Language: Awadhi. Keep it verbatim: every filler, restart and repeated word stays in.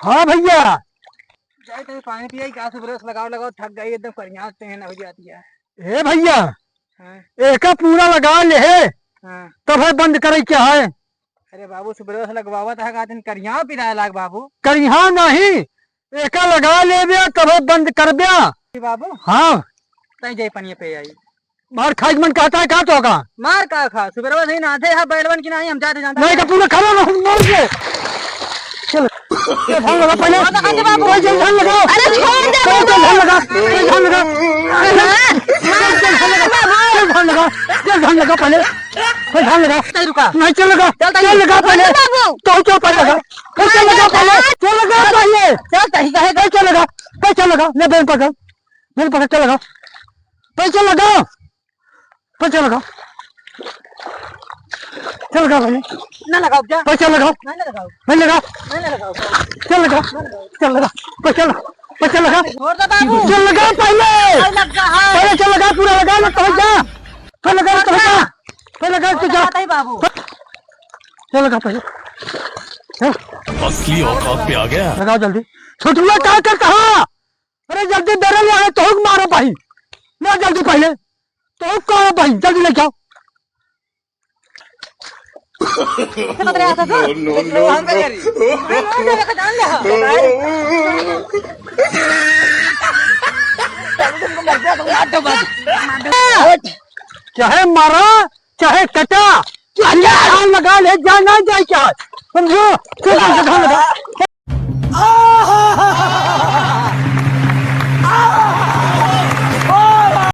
हाँ भइया। जाए तनी पानी पियाई का, सुबह से लगाओ, लगाओ, थक गई एकदम, करिया से ना हो जाती है। ए भइया, हाँ। एका पूरा लगा ले है, हाँ। तब है बंद करे क्या है? अरे बाबू, सुबह से लगवावत है, का दिन करिया पिराए लाग बाबू। करिया नहीं, एका लगा लेबे, तब है बंद करबे। बाबू। हाँ। तई जाई पनिया पे आई। मार खाई मन कहता है का तो का? मार का खा? सुबह से ही नहाते हैं बैलवन की नहीं, हम जाते जानते नहीं हैं। का पूरा खड़ा ना, हम मर गए। चल। चल, ध्यान लगा पहले। बाबू, बाबू। चल, ध्यान लगा। अरे, छोड़ दे, चल, बाबू। ध्यान लगा। चल, ध्यान लगा। अरे, चल, ध्यान लगा। बाबू। चल, ध्यान लगा। चल, ध्यान लगा पहले। चल, ध्यान लगा। चल, रुका। नहीं, चल लगा। चल, चल, चल लगा पहले। बाबू। तो चल पहले लगा। चल, चल लगा पहले। चल लगा पहले। चल, कहीं कहे चल, चल लगा। चल, चल लगा। ले बेल पकड़। बेल पकड़, चल लगा। पैसा लगा, पैसा लगा, चल लगा पहले। ना लगाओ जा। पैसा लगा, ना, ना लगाओ। पहले लगा। ना, ना लगाओ। चल लगा, चल लगा, पैसा लगा, पैसा लगा। छोड़ दे बाबू। चल लगा पहले। अरे लग जा, हाँ। पहले चल लगा, पूरा लगा ना, तो जा। पहले लगा, तो जा। पहले लगा, तो जा। लगाता ही बाबू। चल लगा पहले। चल। असली औकात पे आ गया। लगाओ जल्दी। छोटुआ, का करता है? अरे जल्दी बेरल ले आए, तोहूक मारो भाई। ले जल्दी पहले, तोहूक कहो भाई, जल्दी लेके आओ। No, no, no, no। चाहे मारा, चाहे कटा, चाहे जान लगा ले, जान ना जाए क्या, समझो? चल, चल, चल, जान लगा।